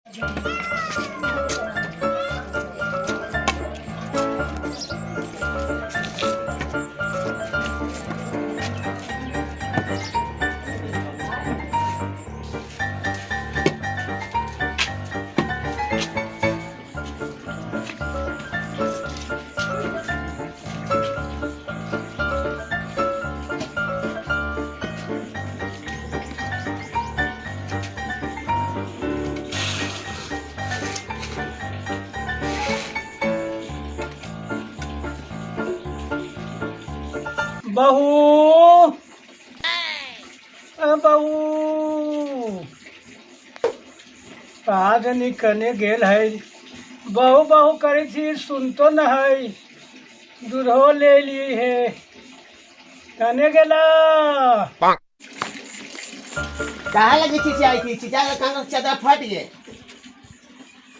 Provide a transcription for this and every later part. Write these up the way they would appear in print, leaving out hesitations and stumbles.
बहू, बहू आज कने गेल है। बहु बहु करे थी, सुनतो न है। दूधो ले लिए है, कने गेला? काहे लगी चिचियाई थी? चिचिया के कान के चादर फट गए।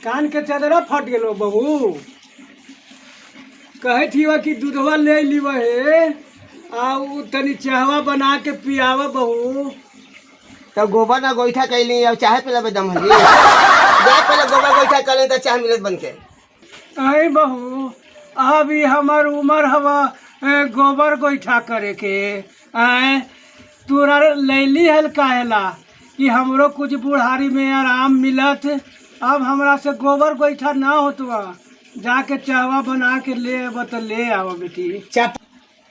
कान के चदरा फट गेलो बहू। कहे थी कि दूधवा ले लीवा है आ उ तनी चाहवा बना के पियावा बहू। तब गोबर ना गोईठा कैली, अब चाहे पिलाबे दम हली। जा पहले गोबर गोईठा कर ले त चाह मिलत बन के। अरे बहू, अभी हमर उमर हवा गोबर गोईठा करे के? आए तोरा लैली हल काहेला कि हमरो कुछ बुढ़ारी में आराम मिलत। अब हमरा से गोबर गोईठा ना होतवा। जाके चाहवा बना के ले अब तो ले आओ बेटी। चाह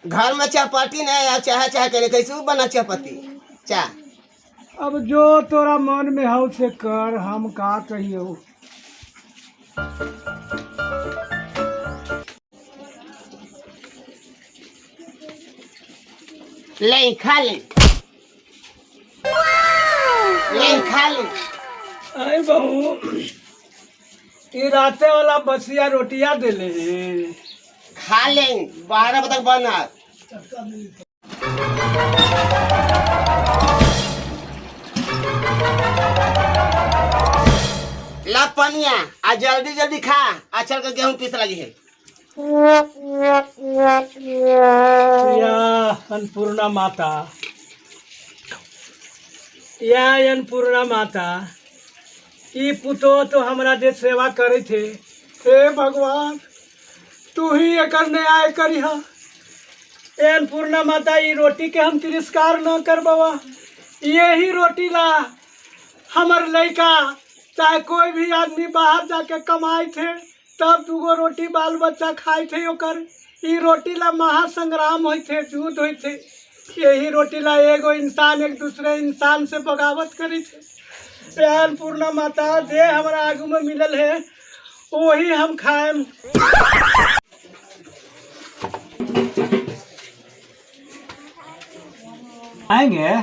घर में चाहपत्ती नहीं आ, चाहे चाहे करे कैसे बना चाहपत्ती चाह? अब जो तोरा मन में हौ से कर, हम का कहियो। ले खा ले, ले खा ले। अरे बहू, ये राते वाला बसिया रोटियां देले हैं। खा ले, 12 बजे तक बना। ला पनिया आ, जल्दी जल्दी खा आ, चल के गेहूं पीस लगी है। या अन्नपूर्णा माता, या अन्नपूर्णा माता, ई पुतो तो हमरा जे सेवा करे थे, हे भगवान, तू ही एकर न्याय करिहा। ए अन्नपूर्णा माता, ई रोटी के हम तिरस्कार न कर बाबा। यही रोटी ला हमर लड़का चाहे कोई भी आदमी बाहर जाके कमाए थे, तब दूगो रोटी बाल बच्चा खाए थे ओकर। ई रोटी ला महासंग्राम होई थे, युद्ध होई थे। यही रोटी ला एगो इंसान एक दूसरे इंसान से बगावत करी थे। हे अन्नपूर्णा माता, जे हमरा आगू में मिलल है वही हम खाएम। आएंगे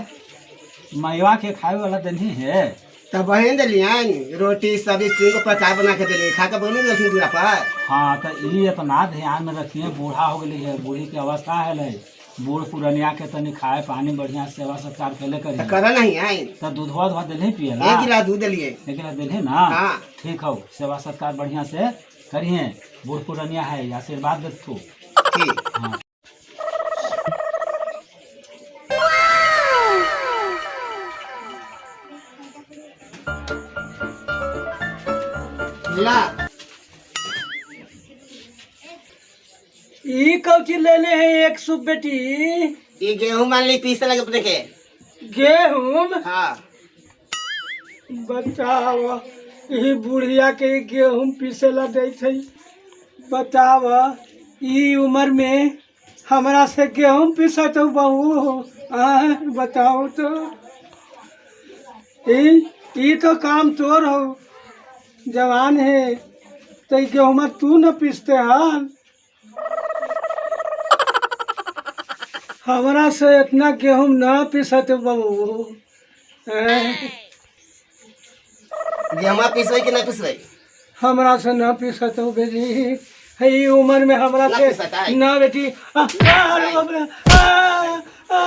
मैवा के खाए वाला देनी है। तब बहन दिलियन रोटी सब्जी, तीन को प्रकार बना के दिली, खा के बोली गेलखिन दूरा पर। हाँ, तो ई इतना ध्यान में रखिए, बूढ़ा हो गई है, बूढ़ी के अवस्था है ले, बूढ़ पुरनिया के तनी खाए पानी बढ़िया सेवा सत्कार कैले तो करी। कर नहीं आई। तो दूधवा उधवा दिलही पियला? एक गिलास दूध दिलिए। एक गिलास दिलही ना? हाँ। ठीक हो, सेवा सत्कार बढ़िया से करिए, बूढ़ पुरनिया है, आशीर्वाद दे तू। ठीक। हाँ। ला। ई कौची लेले है एक सूप बेटी? ये गेहूं मान ली पीसे लगे अपने के। गेहूं? हाँ। बताव, ई बुढ़िया के गेहूं पीसे ला दै छै। बताव, ई उम्र में हमरा से गेहूं पीसत हो बहू? आ, बताओ तो, ई ई तो काम तोर हो, जवान है तो ई गेहूं तू न पीसते हन। हमरा से इतना गेहूं न पीसत बहू, हैं? गेहूं पीसबै कि ना पीसबै? हमरा से न पीसत हो बेटी, है ई उम्र में हमरा ना से पीसत है? ना बेटी। आ, आ, अरे बाप रे, आ, आ,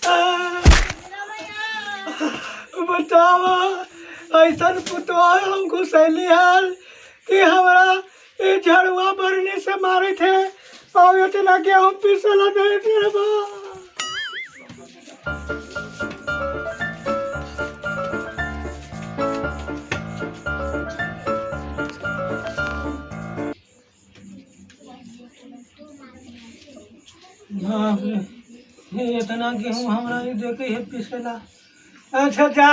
आ, बताव, ऐसन पुतोह हम घुसैली हल कि हमरा ई झड़ुआ बरनी से मारे थे और इतना गेहूं पीसला दे थे रे बा। इतना गेहूं हमरा ई देखे है पिसेला। अच्छा जा,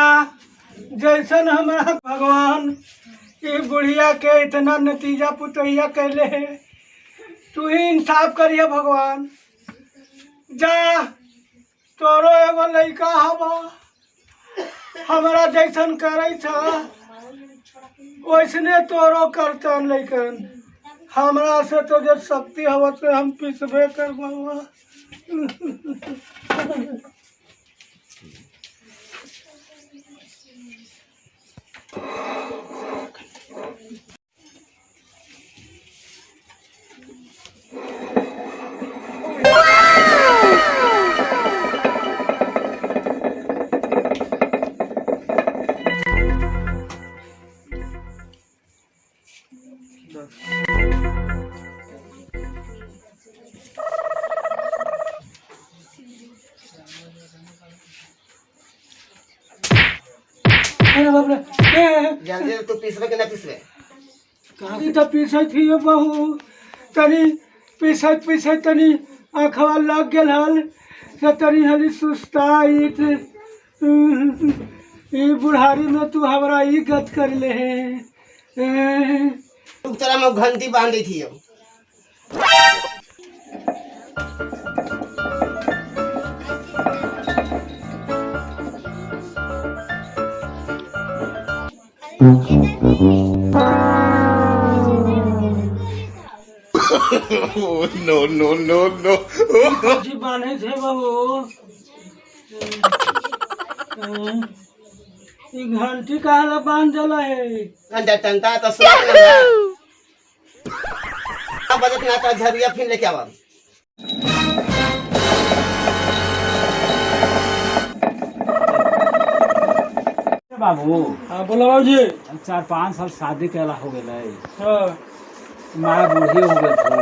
जैसन हमरा भगवान ई बुढ़िया के इतना नतीजा पुतहिया कैले है, तू ही इंसाफ करिए भगवान। जा, तोरो एगो लड़का हवा हमरा जैसन करे था वैसने तोरो करतन, लेकिन हमरा से तो जो शक्ति हवा से हम पिसबे कर बाबा। अरे बाप रे, ए, जल्दी से तू पिसबे कि ना पिसबे? ई तो पीसैत थी बहू, तनी पीसैत पीसैत तनी आँखवा लग गेल हल से तनी हली सुस्ताइत। ई बुढ़ारी में तू हमरा ई गत कर ले है। तू तोरा में घंटी बांध दी थी। No, no, no, no. जी बांधे थे बहू, ई घंटी काहे बांध देला है? घंटा टंटा तो सुन ना, बजत ना तो झरिया फिर लेके आवा। बाबू। हाँ, बोलो बाबूजी। 4-5 साल शादी कैला हो गेलै। हाँ। माँ बूढ़ी हो गई थो,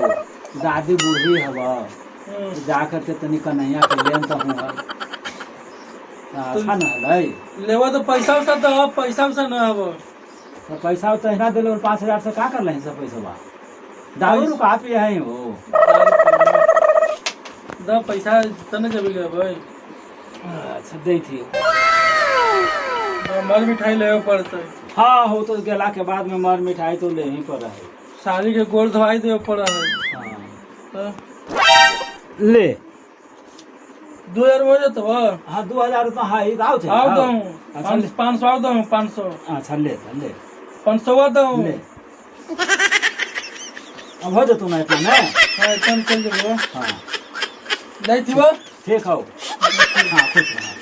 दादी बूढ़ी हव, जा करके तनी कन्हैया के लेन तो हूँ, अच्छा न हलै। लेवा तो पैसा उसा तो अब पैसा उसा ना हब। तो पैसा तो तहिना दिलो, 5,000 से का कर लही सब पैसा? दारू रुका पिए है हो। द पैसा तने जब लेबै। अच्छा, दै थी। मर मिठाई लेवे पड़तै। हाँ, हो तो गेला के बाद में मर मिठाई तो ले ही पर है। साड़ी के गोड़ धोआई देवे पड़ है। हाँ। तो ले। 2,000 हो जतब। हाँ, 2,000 रुपया है, आओ थे। आओ दऊँ। अच्छा, ले। 500 आओ दऊँ, 500। अच्छा, ले ले। 500 दऊँ। ले, अब हो जतो ना इतना ने? हाँ, इतना चल जबो। हाँ। जाई थी बा। ठीक हो, हाँ, खुश रहो।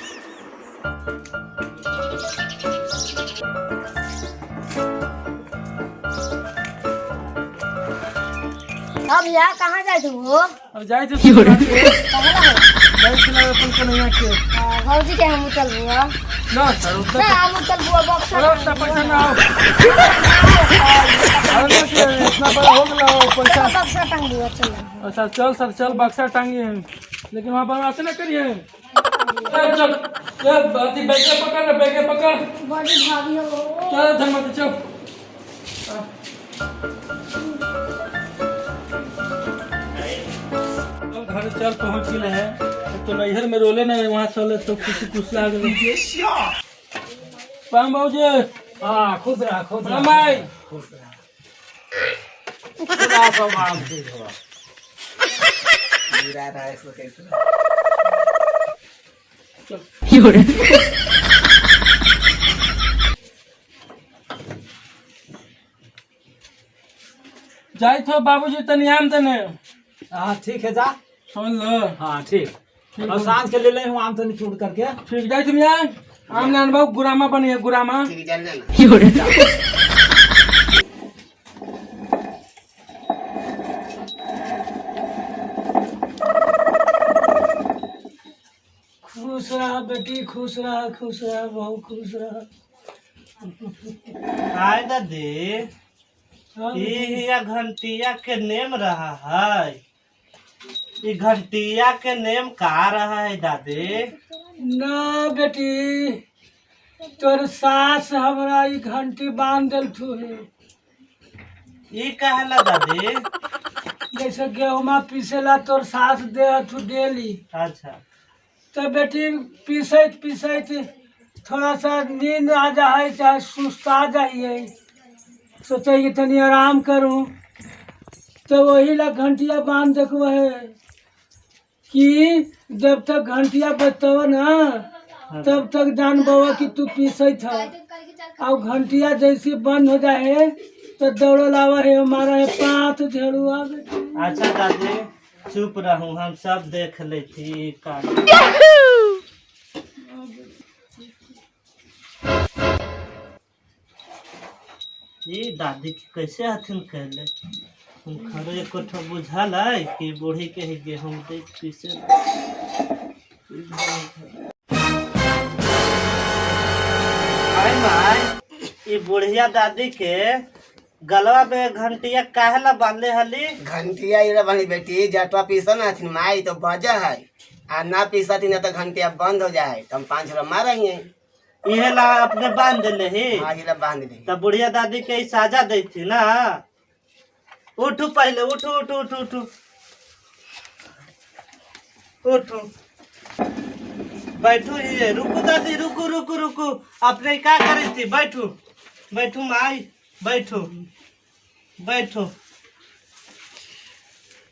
अब यार कहाँ जाए तू हो? अब जाई थी, जाई थी ना अपन कन्हैया के। भौजी के हम चल बुआ। ना सर, उतना ना हम चल बुआ बक्सा। अरे उतना पैसा ना आओ। अरे ना कि इतना बड़ा हो गया हो पैसा। बक्सा टांग बुआ चल। अच्छा चल सर, चल बक्सा टांगिए, लेकिन वहाँ पर ऐसे ना करिए। चल चल, ये अथी बैगे पकड़ रे, बैगे पकड़। बड़ी भाभी हो। चल धर्मती चल। चल घर चल, पहुँच गए है तो नैहर में रोले ना, वहाँ चले तो खुशी खुश लाग गए। पाम बाबूजी। हाँ, खुश रह, खुश रह। प्रणाम भाई। खुश रह, खुदा सब आराम से हो। गिरा रहा है इसको कैसे? जाई थो बाबूजी तनी आम तने। हाँ, ठीक है, जा। समझ लो। हाँ, ठीक, और सांझ के ले ले हूँ आम तनी चूड़ करके। ठीक, जाई तुम यहाँ आम लान बाबू, गुरामा बनी है गुरामा। ठीक, चल जाना। खुश रहा बेटी, खुश रहा, खुश रहा बहू, खुश रहा। आय दादी। हाँ। ई हिया घंटिया के नेम रहा है, ई घंटिया के नेम का रहा है दादी? ना बेटी, तोर सास हमरा ई घंटी बांध देलथु है। ई काहेला दादी? जैसे गेहुमा पीसेला तोर सास दे हथु डेली। अच्छा। तो बेटी पीसैत पीसैत थोड़ा सा नींद आ जा है चाहे सुस्ता जाइए, सोचे कि तनी आराम करूँ, तो वही ला घंटिया बांध देखो है कि जब तक घंटिया बजतव ना तब तक जान बवा कि तू पीसैत ह। और घंटिया जैसे बंद हो जाए तो दौड़ लावा है मारा है पाँच झड़ुआ बेटी। अच्छा दादी चुप रहू, हम सब देख लेती का। ई दादी के कैसे हथिन कैले हम खरे एको ठो बुझल है कि बूढ़ी के ही गेहूं दे पीसे ला। आय माय, ई बुढ़िया दादी के गलवा में घंटिया काहे ला बांधले हली? घंटिया इला बनी बेटी, जटवा पीसा ना हथिन माई तो बजा है, आ ना पीसा थी ना तो घंटिया बंद हो जाए, तो हम पाँच रुपया मार रही हैं। इहे ला अपने बांध देले ही? हाँ, इला बांध दे। तब बुढ़िया दादी के ई साजा दै थी ना। उठू पहले, उठू उठू उठू उठू उठू, बैठू ये, रुकू दादी, रुकू रुकू रुकू, अपने का करी थी? बैठू बैठू माई, बैठू बैठू।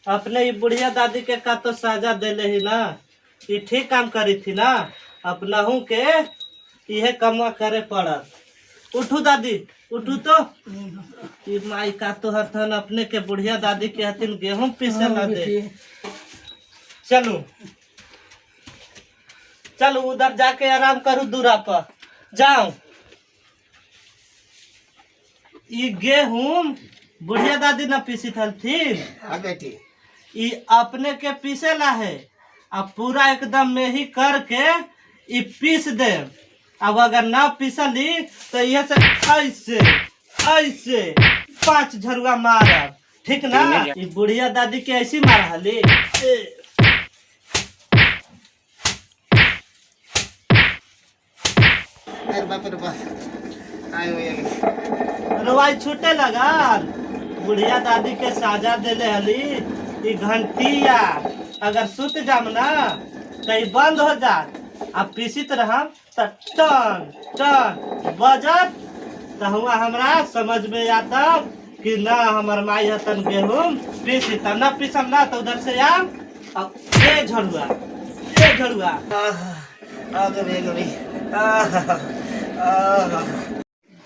अपने ई बुढ़िया दादी के का तो साजा देले ही ना, ई ठीक काम करी थी ना, अपनाहू के इहे कमवा करे पड़त। उठू दादी उठू तो। ई माई का तो हथन अपने के बुढ़िया दादी के हथिन गेहूं पीसे ला दे। बेटी। चलू चलू उधर जाके आराम करू दूरा पर जाओ। ई गेहूं बुढ़िया दादी ना पीसी हलथिन? हाँ बेटी। ई अपने के पीसे ला है, अब पूरा एकदम मेही करके ई पीस दे। अब अगर ना पीसली तो ये से ऐसे ऐसे पांच झरुआ मारब, ठीक ना? ई बुढ़िया दादी के ऐसी मारहली। ए, अरे बाप रे बाप, आए हुए। रोवाई छूटे लगल। बुढ़िया दादी के साजा देले हली ई घंटिया, अगर सुत जाम ना तो ई बंद हो जात, आ पीसित रहम त टन टन बजत, त हुआ हमरा समझ में आता कि ना हमर माई हतन गेहूं पीसी। त ना पीसम ना तो उधर से आम अब ए झड़ुआ ए झड़ुआ।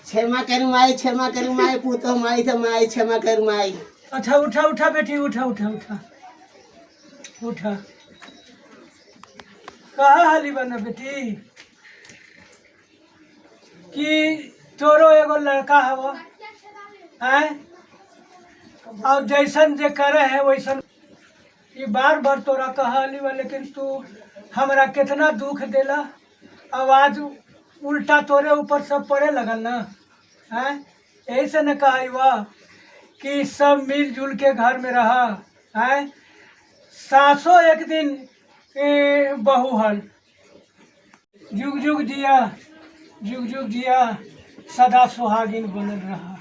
क्षमा करू माई, क्षमा करू माई, पूतो माई तो माई, क्षमा करू माई। अच्छा उठा उठा बेटी, उठा उठा उठा उठा। कहा हाली बना बेटी कि तोरो एगो लड़का हवा हैं, और जैसन जे करे है वैसन ये बार बार तोरा कहली बा, लेकिन तू हमरा कितना दुख देला। आवाज उल्टा तोरे ऊपर सब पड़े लगल ना हैं। यही से न कहा बा कि सब मिलजुल के घर में रहा हैं। सासो एक दिन बहू हल। जुग जुग जिया, जुग जुग जिया, सदा सुहागिन बनल रहा।